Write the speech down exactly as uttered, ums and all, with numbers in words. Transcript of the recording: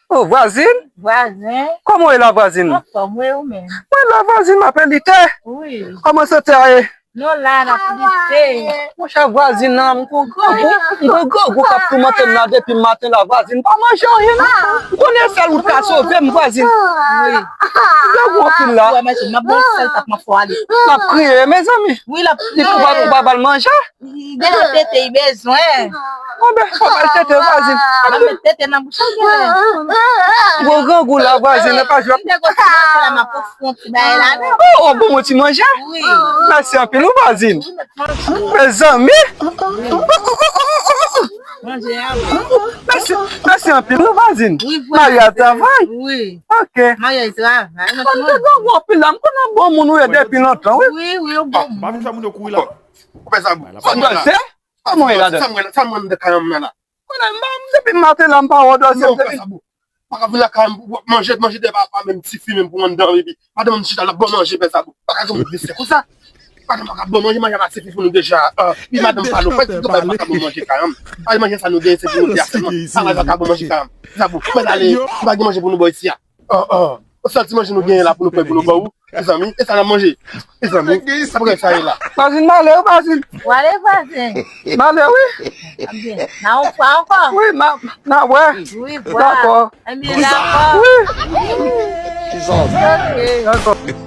Oh, vwazin? Vwazen. Kòman w ye la, vwazin? Anfòm, wi, ou menm? Mwen la, vwazin, m ap lite. Wi. Kòman sante a ye? Nou la, n ap lite. Monchè, vwazin nan, m gon grangou, m gon grangou k ap toumante m nan depi maten la, vwazin. M pa manje anyen, non. M konnen sèl ou ka sove m, vwazin. Wi. Grangou anpil la. Wi, mèsi. M ap ba w sèl tap, m ap fè w ale. M ap kriye, mezanmi. Wi, l ap kriye. Li pou ba, pou ba l manje? Li gen yon tete, li bezwen. Bon, ben, fò ba l tete, vwazin. M ap met tete nan bouch li. Gwo grangou la, vwazin, nan pa jwe. Li te gwo ti manje la, m ap ofri yon ti bagay la, non. Oh, oh, bon, bon ti manje? Wi. Mèsi anpil, wi, vwazin. Wi, met manje. Mezanmi. Manje a, wi. Mèsi, mèsi anpil, wi, vwazin. Wi, vwazin. Mari al travay? Wi. Ok. Mari al travay. Mwen te gwo anpil la, m konnen bon moun ou ye depi lontan, wi. Wi, wi, ou bon moun. M pa vin fè moun yo kouri la. Ou fè sa, bon. Sa m wè la. Sa m wè la, sa m wè nan kay an m nan la. Konnen m pa, m depi maten la, m pa wè w dòse. Non, pè Zabou. Pa ka vin lakay m, w ap manje, manje de pa, pa menm tifi menm pou anndan, epi madanm m chita, l ap bon manje, pè Zabou. Pa ka gen moun vise konsa. Madanm pa ka bon manje, manje pa tifi pou nou deja. Ah, pi madanm pa nou, fè ti travay pa ka bon manje kay an m. Ay, manje sa nou genyen, se pou nou de a sèlman. Travay pa ka bon manje kay an m. Zabou, mwen ale, nou pa gen manje pou nou bò isi a. Oh, oh. Sèl ti manje nou genyen la pou nou pran pou nou ba ou, mezanmi. E sa n ap manje? Mezanmi, sa bagay sa ye la? Vwazin, m ale wi, vwazin. W ale, vwazin. M ale wi. Ebyen, n a yon fwa ankò. Wi, n a, n a wè. Wi, vwa. Dakò. Ebyen, dakò. Wi. Ok. Dakò.